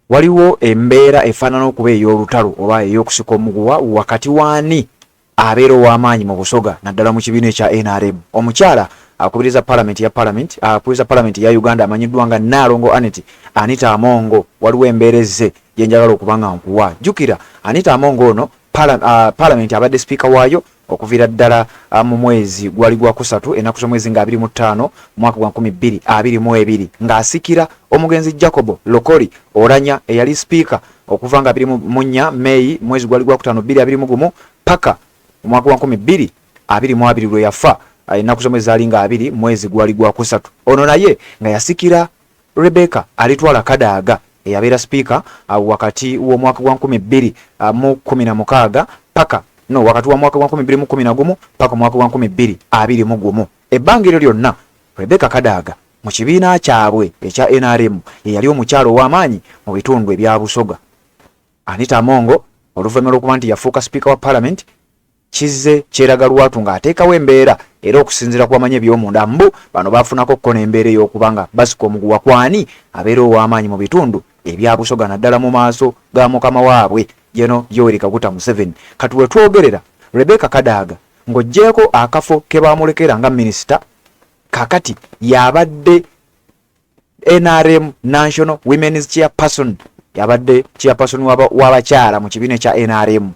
Waliwo embeera efaanana okuba ey'olutalo oba ey'okusika omuguwa wakati w'ani abeera ow'amaanyi mu Busoga naddala mu kibiina ekya nrm. Omukyala akubiriza palamenti ya palamenti akubiriza palamenti ya Uganda amanyiddwa nga Nnaalongo Annet Anita Among, waliwo embeera ezze gye njagala okuba nga nkuwa. Jjukira Anita Among ono palamenti abadde sipiika waayo okuviira ddala mu mwezi gwali gwa kusatu ennaku z'omwezi nga 25 mwaka gwa 2022 ng'asikira omugenzi Jacob Lokori Olanya eyali sipiika okuva nga 24 Meeyi mwezi gwali gwa kutaano 2021 paka omwaka gwa 2022 lwe yafa ennaku z'omwezi zaali nga 2 mwezi gwali gwa kusatu. Ono naye nga yasikira Rebecca Alitwala Kadaga eyabeera sipiika wakati w'omwaka gwa 2016 paka no wakati wa mwaka gwa 2011 paka omwaka gwa 2021. Ebbanga eryo lyonna Rebecca Kadaga mu kibiina kyabwe ekya NRM ye yali omukyala ow'amaanyi mu bitundu ebya Busoga. Anita Among oluvannyuma lw'okuba nti yafuuka sipiika wa palamenti kizze kyeraga lwatu ng'ateekawo embeera era okusinziira ku bamanyi eby'omunda mbu bano baafunako kko n'embeera ey'okuba nga basika omuguwa kwani abeera ow'amaanyi mu bitundu ebya Busoga naddala mu maaso ga mukama waabwe General Yoweri Kaguta Museveni. Kati wetwogerera Rebecca Kadaga ng'oggyeeko akafo ke baamulekera nga minisita kakati y'abadde NRM National Women's Chairperson, yabadde chairperson w'abakyala mu kibiina ekya NRM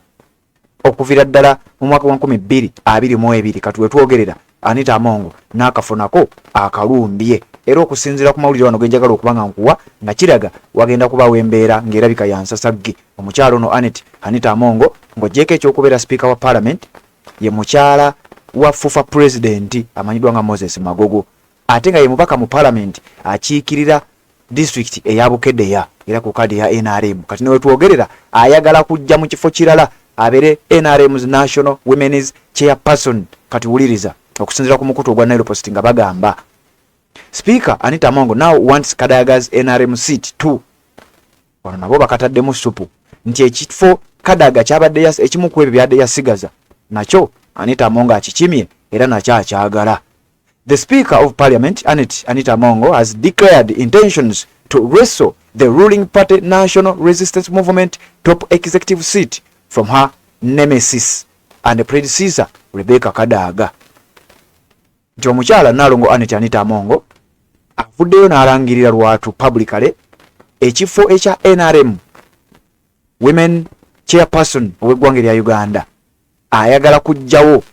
okuviira ddala mu mwaka gwa 2022. Kati wetwogerera Anita Among n'akafunako akalumbye era okusinziira ku mawulire wano genjagala okuba nga nkuwa nga kiraga wagenda kubaawo embeera ng'erabika yansasagge. Omukyala ono Anet Anita Among ng'oggyeeko ekyokubeera sipiika wa palamenti ye mukyala wa FUFA pulezidenti amanyiddwa nga Moses Magogo ate nga ye mubaka mu palamenti akiikirira disitulikiti eya Bukedea era ku kaadi eya NRM. Kati newetwogerera ayagala kujja mu kifo kirala abeere NRM's National Women's Chairperson. Kati wuliriza okusinziira ku mukutu ogwa Nile Post nga bagamba Speaker Anita Among now wants Kadaga's NRM seat too. Wano nabo bakataddemu ssupu nti ekifo Kadaga kyabadde ekimu ku ebyo byadde yasigaza nakyo Anita Among akikimye era nakyo akyagala. The Speaker of Parliament, Annet Anita Among, has declared intentions to wrestle the ruling party National Resistance Movement top executive seat from her nemesis and predecessor Rebecca Kadaga. Nti omukyala Nnaalongo Annet Anita Among avuddeyo n'alangirira lwatu publicly ekifo ekya NRM Women Chairperson ow'eggwanga erya Uganda ayagala kuggyawo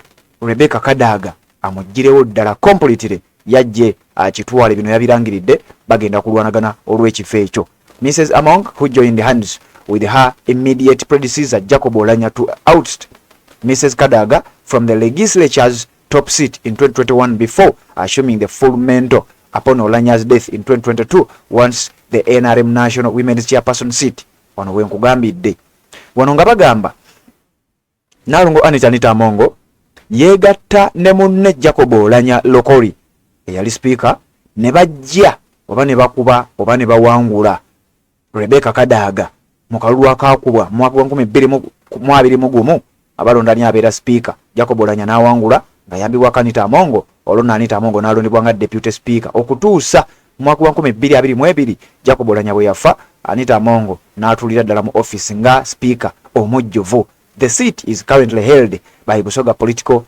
Rebecca Kadaga amuggirewo ddala completely yajje akitwale. Bino yabirangiridde bagenda kulwanagana olw'ekifo ekyo. Mrs Among, who joined hands with her immediate predecessor Jacob Olanya to oust Mrs Kadaga from the legislature's top seat in 2021 before assuming the full mantle upon Olanya's death in 2022, wants the NRM National Women's Chairperson seat. Wano wenkugambidde wano nga bagamba Nalongo Anita Anita Among yeegatta ne munne Jacob Olanya Lokori eyali sipiika ne bajja oba ne bakuba oba ne bawangula Rebecca Kadaga mu kalulu akaakubwa mu mwaka gwa 2021 abalonda ani abeera sipiika. Jacob Olanya n'awangula ng'ayambibwako Anita Among, olwo nno Anita Among n'alondebwa nga deputy speaker okutuusa mu mwaka gwa 2022 Jacob Olanya bwe yafa, Anita Among n'atuulira ddala mu office nga sipiika omujjuvu. The seat is currently held by Busoga political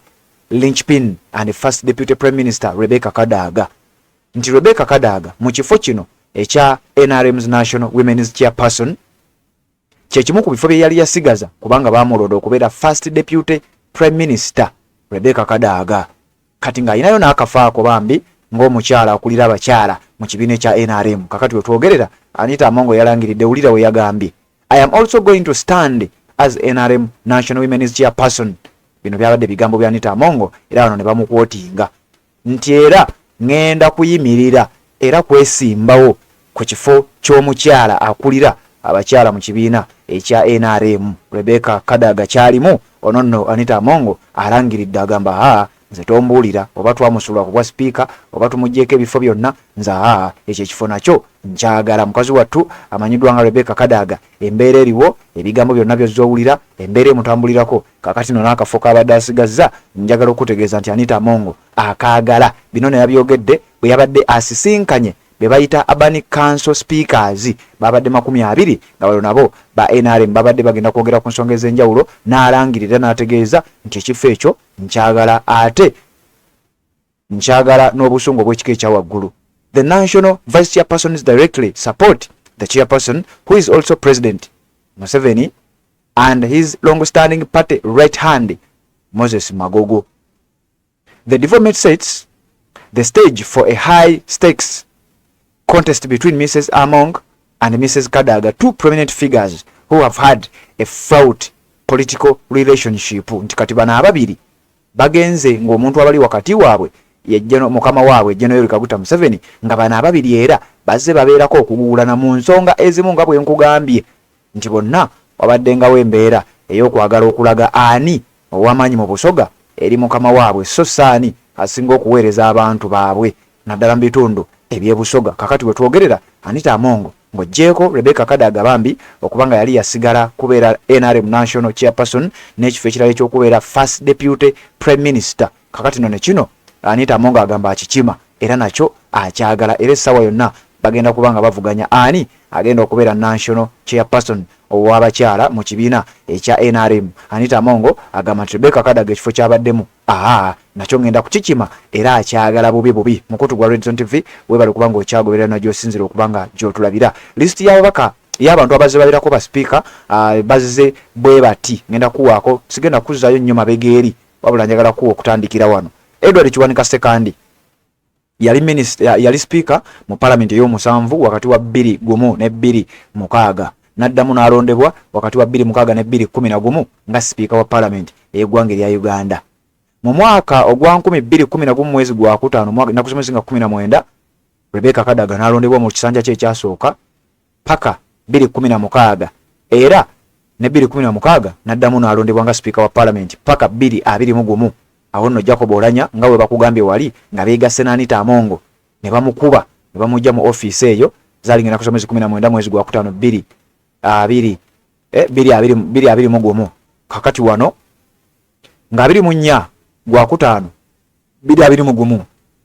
linchpin and first deputy prime minister Rebecca Kadaga. Nti Rebecca Kadaga mu kifo kino ekya NRM's National Women's Chairperson kye kimu ku bifo bye yali yasigaza kubanga baamulonda okubeera first deputy prime minister Rebecca Kadaga kati ng'alinayo n'akafaako bambi ng'omukyala akulira abakyala mu kibiina ekya NRM. Kakati wetwogerera Anita Among yalangiridde, wulira we yagambye, "I am also going to stand as NRM National Women's Chairperson." Bino byabadde bigambo bya Anita Among era bano ne bamukwotinga nti era ŋŋenda kuyimirira era kwesimbawo ku kifo ky'omukyala akulira abakyala mu kibiina ekya NRM Rebecca Kadaga kyalimu. Ono nno Anita Among alangiridde agamba, "Aa, nze tombuulira oba twamusulwa ku bwa sipiika oba tumuggyeeko ebifo byonna, nze aa ekyo ekifo nakyo nkyagala." Mukazi wattu amanyiddwa nga Rebecca Kadaga, embeera eriwo, ebigambo byonna byozza embeera emutambulirako kakati no n'akafo k'abadde asigazza njagala okutegeeza nti Anita Among akaagala. Bino ne yabyogedde bwe yabadde asisinkanye be bayita Urban Council Speakers babadde 20 nga bano nabo ba NRM babadde bagenda kwogera ku nsonga ez'enjawulo, n'alangirira n'ategeeza nti ekifo ekyo nkyagala ate nkyagala n'obusungu obw'ekika ekya waggulu. The national vice chairpersons directly support the chairperson, who is also President Museveni, and his long-standing party right hand, Moses Magogo. The development sets the stage for a high stakes contest between Mrs. Among and Mrs. Kadaga, two prominent figures who have had a fraught political relationship. Nti kati bano ababiri bagenze ng'omuntu abali wakati waabwe ye mukama waabwe General Yoweri Kaguta Museveni, nga bano ababiri era bazze babeerako okuguulana mu nsonga ezimu, nga bwe nkugambye nti bonna wabaddengawo embeera ey'okwagala okulaga ani ow'amaanyi mu Busoga eri mukama waabwe, so saani asinga okuweereza abantu baabwe naddala mu bitundu eby'ebusoga. Kakati we twogerera, Anita Among, ng'oggyeeko Rebecca Kadaga bambi okuba nga yali yasigala kubeera NRM national chairperson n'ekifo ekirala ekyokubeera first deputy prime minister, kakati no ne kino Anita Among agamba akikima era nakyo akyagala, era essaawa yonna bagenda kuba nga bavuganya ani agenda okubeera national chairperson ow'abakyala mu kibiina ekya NRM. Anita Among agamba nti Rebecca Kadaga ekifo kyabaddemu aa nakyo ngenda kukikima era akyagala bubi bubi. Mukutu gwa Redson TV, webale okuba nga okyagoberera nagyosinzira okuba nga gyotulabira. Lisiti y'ababaka y'abantu abazze babirako ba sipiika bazze bwe bati. Ngenda kuwaako, sigenda kuzzaayo nnyo mabega eri, wabula njagala kuwa okutandikira wano. Edward Kiwanika Sekandi yali minister, yali speaker mu parliament ey'omusanvu wakati wa 2 1 ne 2 6, n'addamu n'alondebwa wakati wa 2 6 ne 2 11 nga sipiika wa parliament ey'eggwanga erya Uganda. Mu mwaka ogwa 2011 mwezi gwa kutaano, ennaku z'omwezi nga 19, Rebecca Kadaga n'alondebwa mu kisanja kye ekyasooka paka 216, era ne 216 n'addamu n'alondebwa nga sipiika wa parliament paka 221. Awo nno Jacob Oulanyah, nga bwe bakugambye wali nga beegasse n'Anita Among, ne bamukuba ne bamujja mu ofiisi eyo. Zaali ngenda kusoma mwezi 19 mwezi gwa kutaano bbiri abiri 2021. Kakati wano nga 24 gwa kutaano 2021,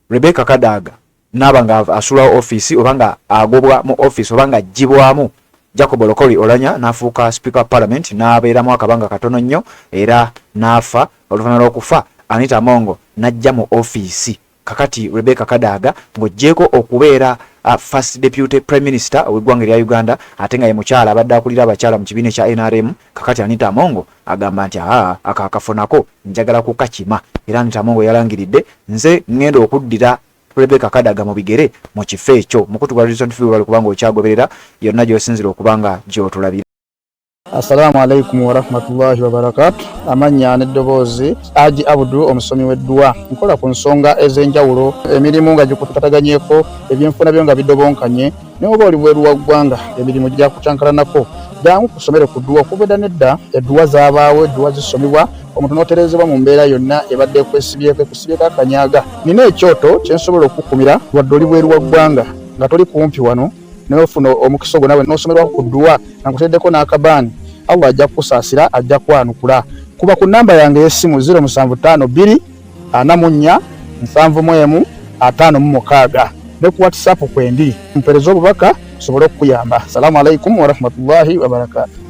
Rebecca Kadaga naaba nga asulawo ofiisi oba nga agobwa mu ofiisi oba nga aggyibwamu, Jacob Olokola Oulanyah n'afuuka speaker wa parliament, n'abeeramu akabanga katono nnyo era n'afa. Oluvannyuma lw'okufa, Anita Among n'ajja mu ofiisi. Kakati Rebecca Kadaga, ng'oggyeeko okubeera first deputy prime minister ow'eggwanga erya Uganda, ate nga ye mukyala abadde akulira abakyala mu kibiina ekya NRM, kakati Anita Among agamba nti aa ako akafo nako njagala kukakima. Era Anita Among yalangiridde, nze ŋŋenda okuddira Rebecca Kadaga mu bigere mu kifo ekyo. Mukutu gwa Reason TV, wali kubanga okyagoberera yonna gy'osinzira okuba nga gy'otulabira. Assalamu alaikum warahmatullahi wabarakatu. Amannya n'eddoboozi, Aji Abudu, omusomi w'edduwa. Nkola ku nsonga ez'enjawulo, emirimu nga gikutataganyeko, ebyenfuna byo nga bidobonkanye, naye oba oli bweru wa ggwanga, emirimu gyakucankalanako, jangu kusomere ku dduwa. Okuva edda nedda edduwa zaabaawo, edduwa zisomibwa omuntu n'otereezebwa mu mbeera yonna ebadde ekwesibyeko, ekusibyeko akanyaga. Nina ekyoto kye nsobola okukumira wadde oli bweru wa ggwanga nga toli kumpi wano, naye ofuna omukisa ogwo nawe n'osomerwako ku dduwa nga nkuteddeko n'akabaani. Allah ajja kukusaasira, ajja kwanukula. Kuba ku namba yange ey'essimu 0752 44 71 56 ne ku WhatsApp kwendi, mpereze obubaka nsobole okukuyamba. Salaamu alaikum warahmatullahi wabarakatu.